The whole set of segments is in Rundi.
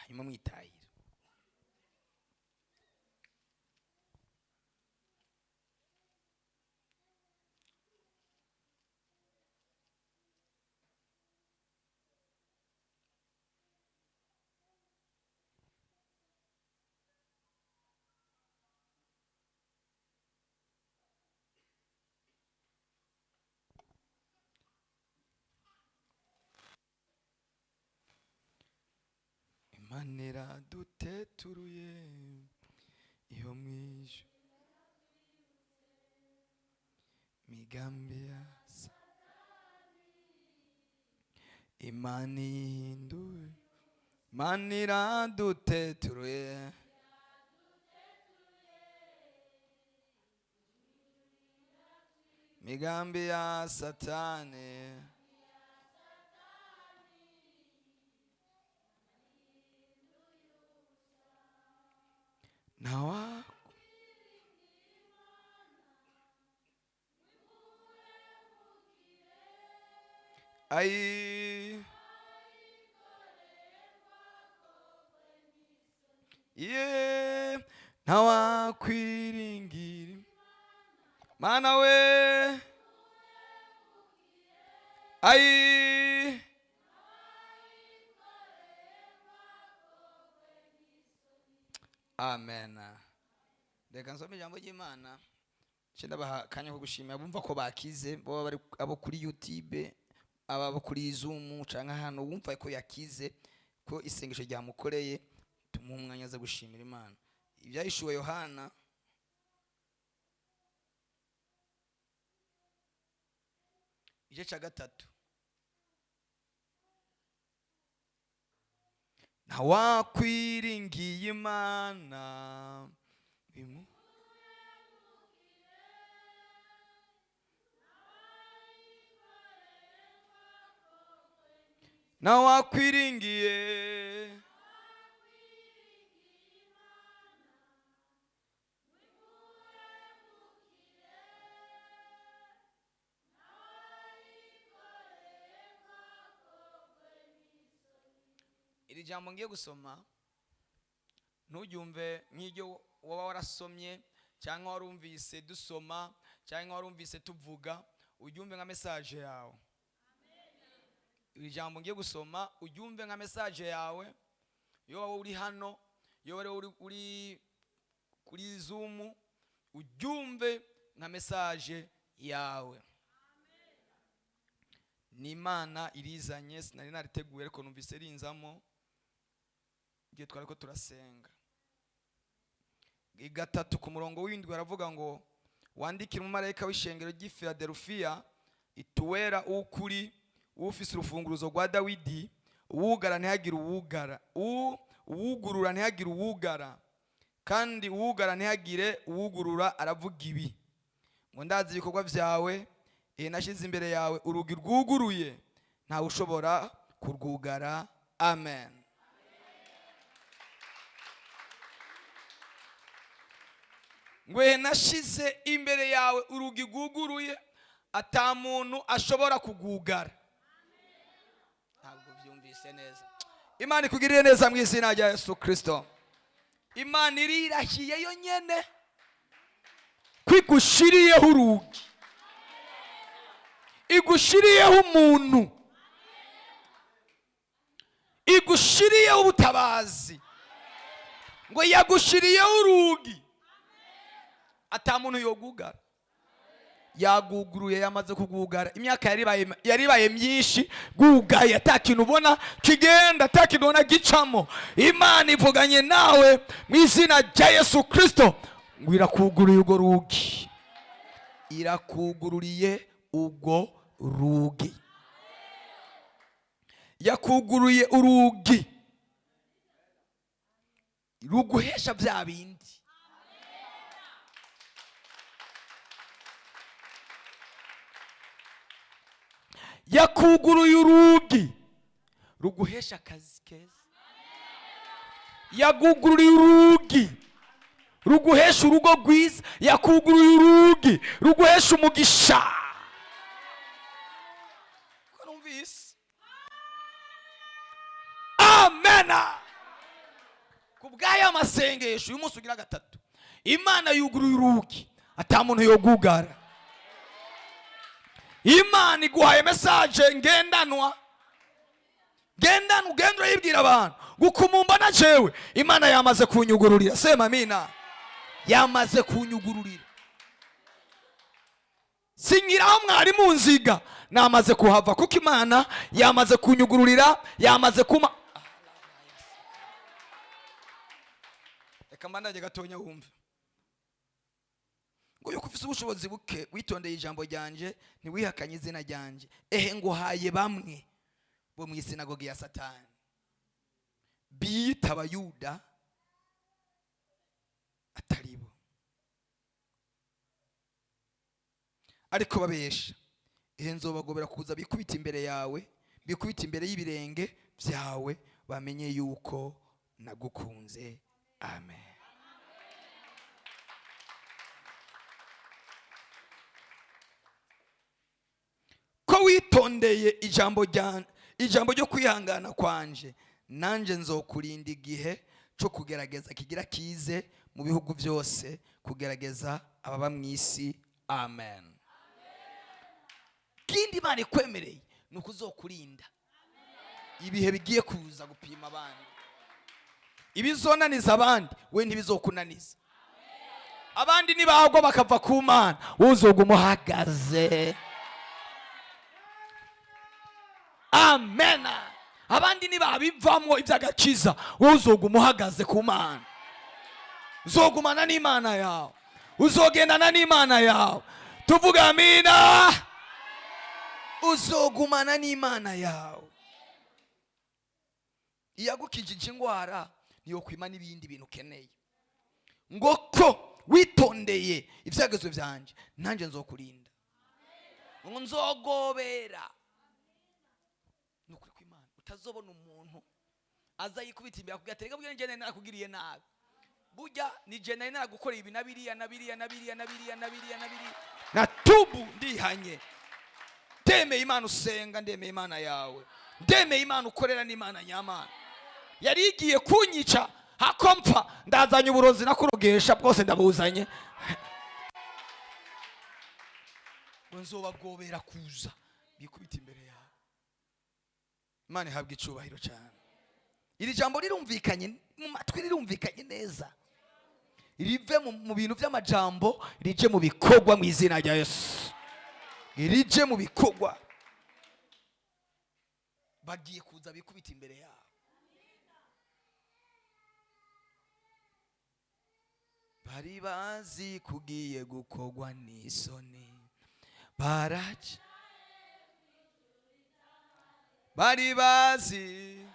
Hanyuma mwitahira. Imana iraduteturuye iyo mwijuru migambi ya Imana ihinduye. Imana iraduteturuye. Migambi ya Satani. Nawa ai ye ntawakwiringira Mana we ai. Amen. Reka nsome ijambo ry'Imana, ndabaha akanya ko gushimira bumva ko bakize, baba bari abo kuri YouTube, aba kuri Zoom canke hano, wumva ko yakize, ko isengesho ryamukoreye, tumuhe umwanya aza gushimira Imana. Ibyahishuwe Yohana igice cya 3. Ntawakwiringiye Imana bimu ntawakwiringiye Iri jambo ngiye gusoma nturyumve nk'iryo waba warasomye cyangwa warumvise dusoma cyangwa warumvise tuvuga, uryumve nka message yawe. Iri jambo ngiye gusoma uryumve nka message yawe, iyo waba uri hano, iyo wari uri kuri Zoom, uryumve nka message yawe. Ni Imana irizanye, sinari nariteguye ariko numvise rinzamo igihe twari ko turasenga. 3 ku murongo w'indwi aravuga ngo wandikire umumarayika w'ishengero ry'i Filadelfiya, ituwera ukuri, ufise urufunguruzo rwa Dawidi, uwugara ntihagire uwugara, uwugurura ntihagire uwugara, kandi uwugara ntihagire uwugurura. Aravuga ibi ngo ndazi ibikorwa byawe, nashize imbere yawe urugi rwuguruye, ntawe ushobora kurwugara. Amen. Ngo nashize imbere yawe urugi rwuguruye, ata muntu ashobora kugugara. Ntabwo byumvise neza. Imana ikugirire neza mu izina rya Yesu Kristo. Imana irirahiye yo nyene kwigushiriyeho urugi, igushiriyeho umuntu, igushiriyeho ubutabazi, ngo yagushiriyeho urugi ata muntu yogugara. Yaguguruye, yamaze kugugara. Imyaka yaribaye myinshi gugaye, ata kintu ubona kigenda, ata kintu ubona gicamo. Imana ivuganye nawe mu izina rya Yesu Kristo ngo irakuguruye urwo rugi, irakugururiye urwo rugi, yakuguruye urugi ruguhesha bya bindi. Yakuguruye urugi ruguhesha akazi keza, yaguguruye urugi ruguhesha urugo rwiza, yakuguruye urugi ruguhesha umugisha. Ko numvise? Amen. Ku bw'aya masengesho uyu munsi ugira gatatu, Imana yuguruye urugi ata muntu yogugara. Imana iguhaye message ngendanwa, ngendanwa, ugenda urayibwira abantu gukumumba na jewe Imana yamaze kunyugururira. Sema amina. Yamaze kunyugururira, sinkiraho mwari mu nziga, namaze kuhava kuko Imana yamaze kunyugururira, yamaze kuma. Reka mbandanye gatonya wumve ngo yuko ufise ubushobozi buke, witondeye ijambo ryanje, ntiwihakanye izina ryanje. Ehe, nguhaye bamwe bo mu isinagogi ya Satani biyita Abayuda atari bo, ariko babesha. Ehe, nzobagobera kuza bikubita imbere yawe, bikubita imbere y'ibirenge byawe, bamenye yuko nagukunze. Amen. Ko witondeye ijambo rya ijambo ryo kwihangana kwanje, nanjye nzokurinda igihe cyo kugerageza kigira kize mu bihugu byose, kugerageza ababa mu isi. Amen. Kindi Imana ikwemereye ni ukuzokurinda ibihe bigiye kuza gupima abandi. Ibizonaniza abandi, we ntibizokunaniza. Abandi nibagwa bakava ku Mana, uzoguma uhagaze. Amen. Abandi nibabivamwo iby'agakiza, wowe uzoguma uhagaze ku Mana, uzogumana n'Imana yawe, uzogendana n'Imana yawe. Tuvuga amina. Uzogumana n'Imana yawe. Iyagukijije indwara ntiyokwima n'ibindi bintu ukeneye. Ngo ko witondeye ibyagezo byanjye, nanjye nzokurinda, ngo nzogobera. Ni ukuri kw'Imana, utazobona umuntu aza yikubita imbere akubwira ati: "Reka bwira, njye narakugiriye nabi, burya ni jye nari naragukoreye ibi na biriya na biriya na biriya na biriya na biriya na biriya, na tubu ndihanye, ndemeye Imana usenga, ndemeye Imana yawe, ndemeye Imana ukorera n'Imana nyamana yari igiye kunyica, hako mpfa ndazanye uburozi nakurogesha bwose ndabuzanye." Ngo nzobagobera kuza bikubita imbere yawe. Imana ihabwa icubahiro cyane. Iri jambo rirumvikanye mu matwi, rirumvikanye neza, rive mu bintu by'amajambo rije mu bikorwa mu izina rya Yesu, rije mu bikorwa. Bagiye kuza bikubita imbere yabo. Bari bazi kugiye gukorwa n'isoni, baraca, bari bazi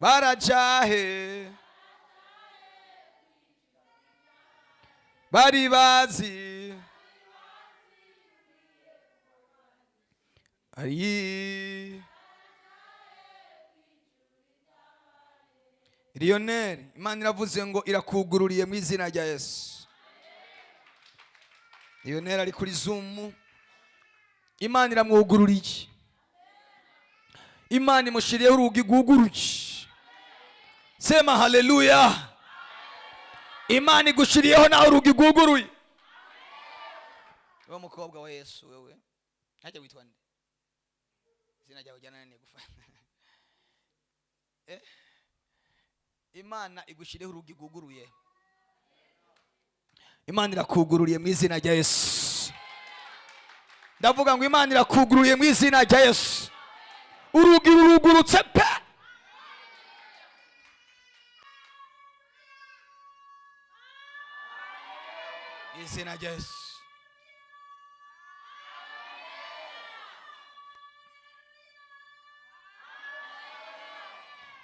barajahe, bari bazi ari Lionel. Imana iravuze ngo irakugururiye mu izina rya Yesu. Lionel ari kuri Zoom, Imana iramwugururiye, Imana imushyiriyeho urugi rwuguruye. Sema haleluya. Imana igushyiriyeho nawe urugi rwuguruye. Wowe mukobwa wa Yesu, wewe ntajya witwa nde? Izina ryawe ryananiye gufata. Imana igushyiriyeho urugi rwuguruye. Imana irakugururiye mu izina rya Yesu. Ndavuga ngo Imana irakugururiye mu izina rya Yesu. Urugi rurugurutse pe. Mu izina rya Yesu.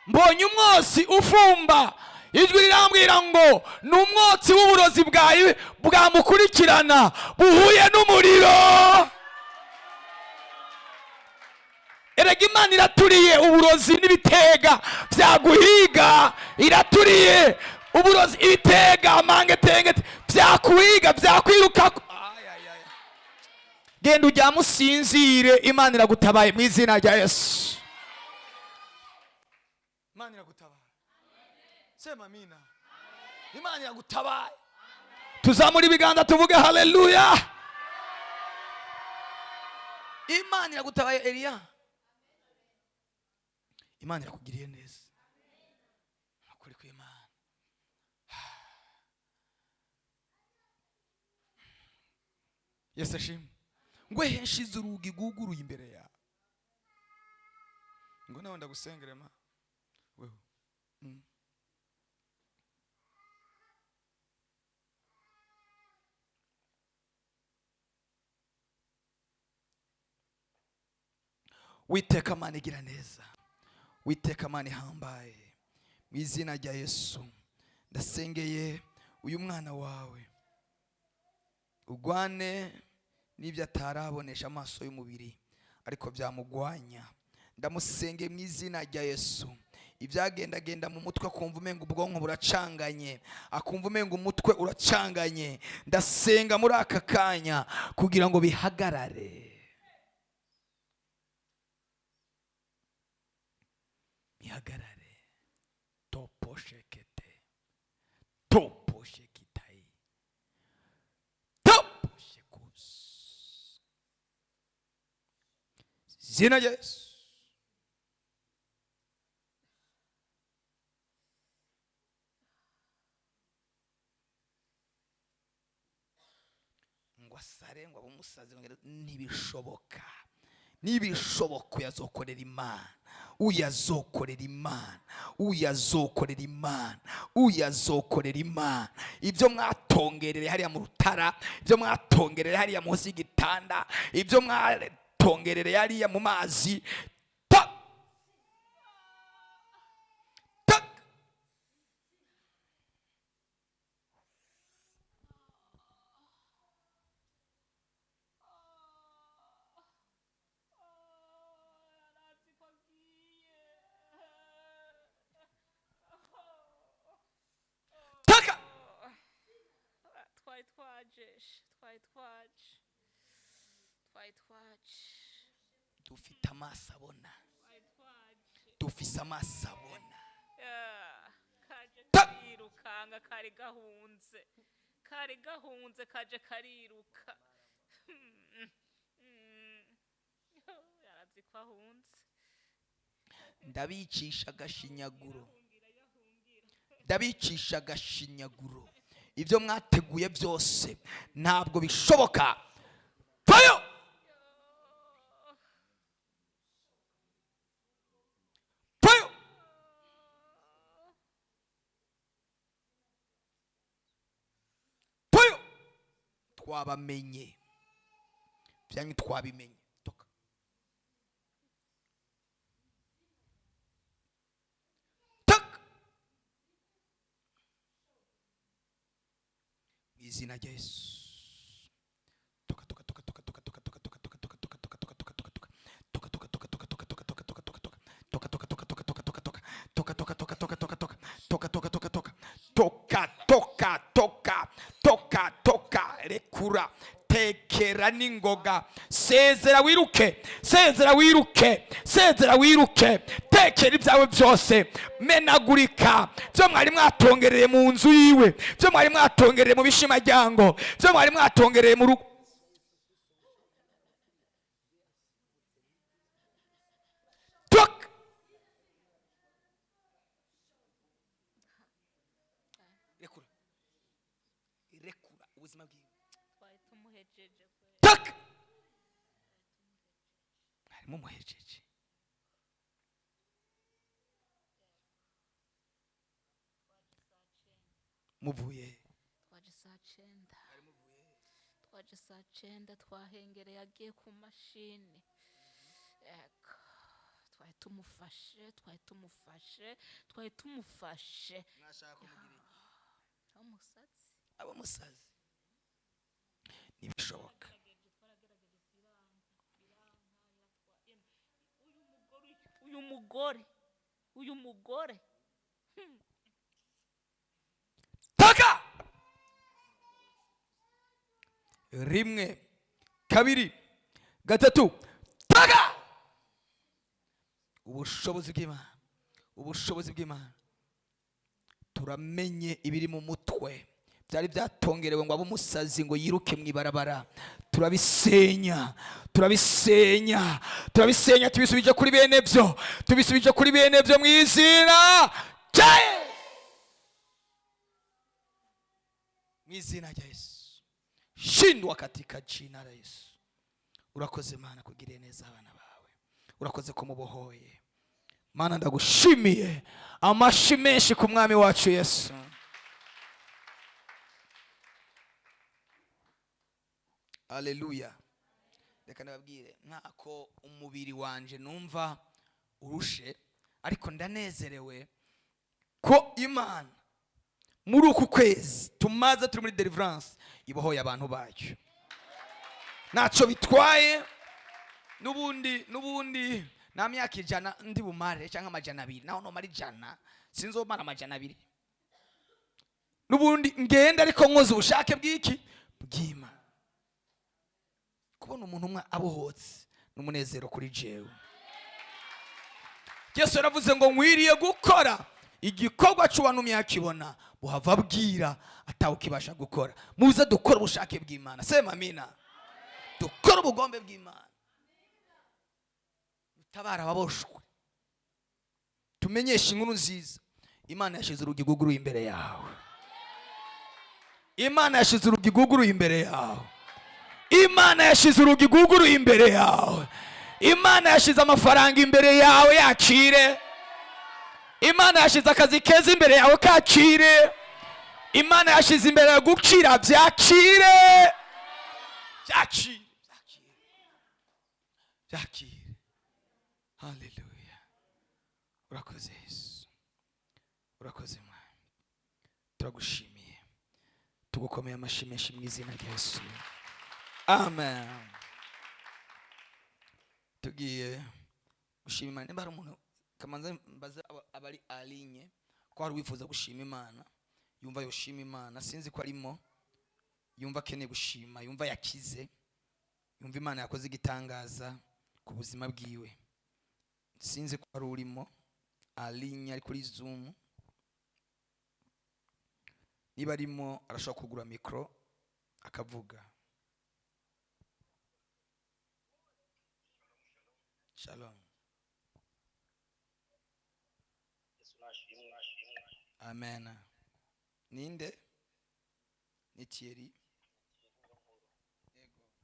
Mbonye umwotsi ufumba, ijwi rirambwira ngo ni umwotsi w'uburozi bwawe bwamukurikirana buhuye n'umuriro. Erega Imana iraturiye uburozi n'ibitega byaguhiga, iraturiye uburozi, ibitega, amangetenge byakuhiga, byakwiruka. Genda ujyame usinzire, Imana iragutabaye mu izina rya Yesu. Imana iragutabara. Sema amina. Imana iragutabaye. Tuzamura ibiganza tuvuge haleluya. Imana iragutabaye Eliya. Imana irakugiriye neza. Ukuri kw'Imana. Yesu ashimwe. Ngo henshize urugi rwuguruye imbere yawe. Ngo nawe ndagusengere ma. Wewe. Witeka Mana igira neza. Witeka Mana ihambaye. Mu izina rya Yesu ndasengeye uyu mwana wawe. Ugwane n'ibyo atarabonesha amaso y'umubiri ariko byamugwanya. Ndamusengeye mu izina rya Yesu. Ibyagendagenda mu mutwe akumva umenga ubwonko buracanganye, akumva umenga umutwe uracanganye. Ndasenga muri aka kanya kugira ngo bihagarare. Bihagarare. Toposhekete. Toposhekitayi. Toposhekus. Zina Yesu. Ngo asare ngo abumusaze ngo ntibishoboka. Nibishoboka uyazokorera Imana. Uyazokorera Imana. Uyazokorera Imana. Uyazokorera Imana. Ibyo mwatongerere hariya mu rutara, ibyo mwatongerere hariya munsi y'igitanda, ibyo mwatongerere hariya mu mazi. Tak! Tak! Taka! Twari twaje, twari twaje, twari twaje. Dufite amaso abona. Twari twaje. Dufise amaso abona. Kaje Ta! karirukanga, kari gahunze. Kari gahunze, kaje kariruka. Yarazi ko ahunze. Ndabicisha agashinyaguro. Ndabicisha agashinyaguro. Ibyo mwateguye byose ntabwo bishoboka. Fayo! Fayo! Fayo! Twabamenye. Byanyu twabimenye. Toka. Tak! Izina rya Yesu. Toka, toka, toka, toka, toka, toka, toka, toka, toka, toka, toka, toka, toka, toka, toka, toka. Toka, toka, toka, toka, toka, toka, toka, toka, toka. Toka, toka, toka, toka, toka, toka, toka. Toka, toka, toka, toka, toka, toka. Toka, toka, toka, toka. Toka, toka, toka. Toka, toka. Rekura. Tekera n'ingoga. Sezera wiruke. Sezera wiruke. Sezera wiruke. Tekera ibyawe byose. Menagurika. Byo mwari mwatongereye mu nzu yiwe. Byo mwari mwatongereye mu bishimajyango. Byo mwari mwatongereye mu rugo. Tok! Rekura. Rekura ubuzima bwiwe. Twari tumuhejeje kweli. Tak! Harimo umuhejeje. Muvuye. Twaje saa 9. Twaje saa 9 twahengereye agiye ku mashini. Ego. Twari tumufashe, twari tumufashe, twari tumufashe. Mwashaka kumugira iki? Umusazi. Abo musazi. Ntibishoboka. Uyu mugore, uyu mugore. Taka! Rimwe, kabiri, gatatu, taka! Ubushobozi bw'Imana, Ubushobozi bw'Imana. Turamenye ibiri mu mutwe byari byatongerewe ngo abe umusazi, ngo yiruke mu ibarabara. Turabisenya, turabisenya, turabisenya, tubisubije kuri bene byo, tubisubije kuri bene byo mu izina rya Yesu, mu izina rya Yesu. Shindwa katika jina la Yesu. Urakoze Mana kugiriye neza abana bawe, urakoze ko mubohoye. Mana, ndagushimiye. Amashi menshi ku Mwami wacu Yesu. Aleluya. Reka ndababwire, nkako umubiri wanje numva urushe, ariko ndanezerewe ko Imana muri uku kwezi tumaze turi muri deliverance ibohoye abantu bayo. Ntacyo bitwaye, n'ubundi nta myaka 100 ndi bumare cyangwa 200, naho nomara 100 sinzomara 200. N'ubundi ngenda, ariko nkoze ubushake bw'iki? Bw'Imana. Kubona umuntu umwe abohotse n'umunezero kuri jewe. Yesu yaravuze ngo nkwiriye gukora igikorwa cy'uwantumye akibona, buhava abwira atawukibasha gukora. Muze dukore ubushake bw'Imana. Sema amina. Dukore ubugombe bw'Imana, dutabara ababoshwe, tumenyeshe inkuru nziza. Imana yashize urugi rwuguruye imbere yawe. Imana yashize urugi rwuguruye imbere yawe. Imana yashize urugi rwuguruye imbere yawe. Imana yashize amafaranga imbere yawe, yakire. Imana yashize akazi keza imbere yawe, kakire. Imana yashize imbere yawe gukira, byakire, byakire, byakire. Haleluya. Urakoze Yesu, urakoze Mwami, turagushimiye, tugukomeye amashyi menshi mu izina rya Yesu. Amen. Tugiye gushima Imana. Niba hari umuntu, kamanza mbaze abari alinye ko hari uwifuza gushima Imana, yumva yoshima Imana. Sinzi ko arimo, yumva akeneye gushima, yumva yakize, yumva Imana yakoze igitangaza ku buzima bwiwe. Sinzi ko hari urimo alinye ari kuri Zoom. Niba arimo, arashobora kugura mikoro akavuga. Shalom. Amen. Ninde? Ni Thierry. Yego.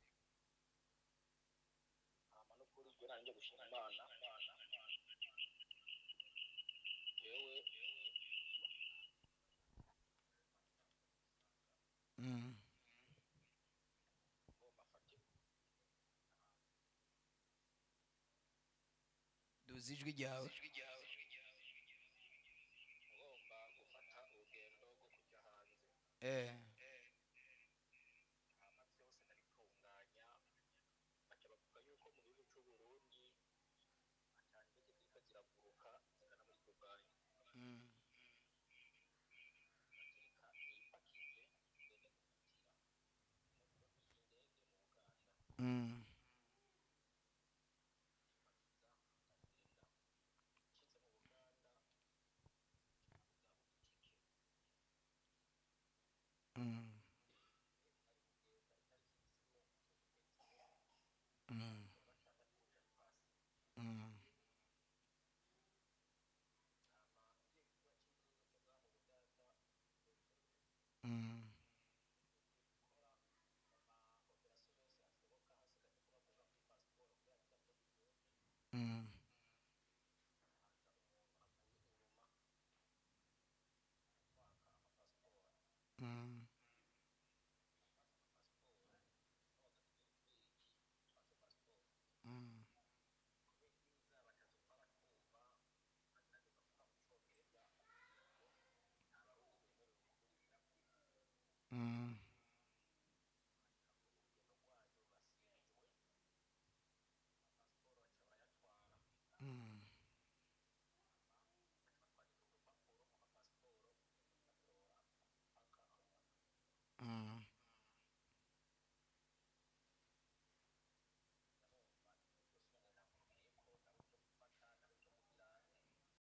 Duzi ijwi ryawe.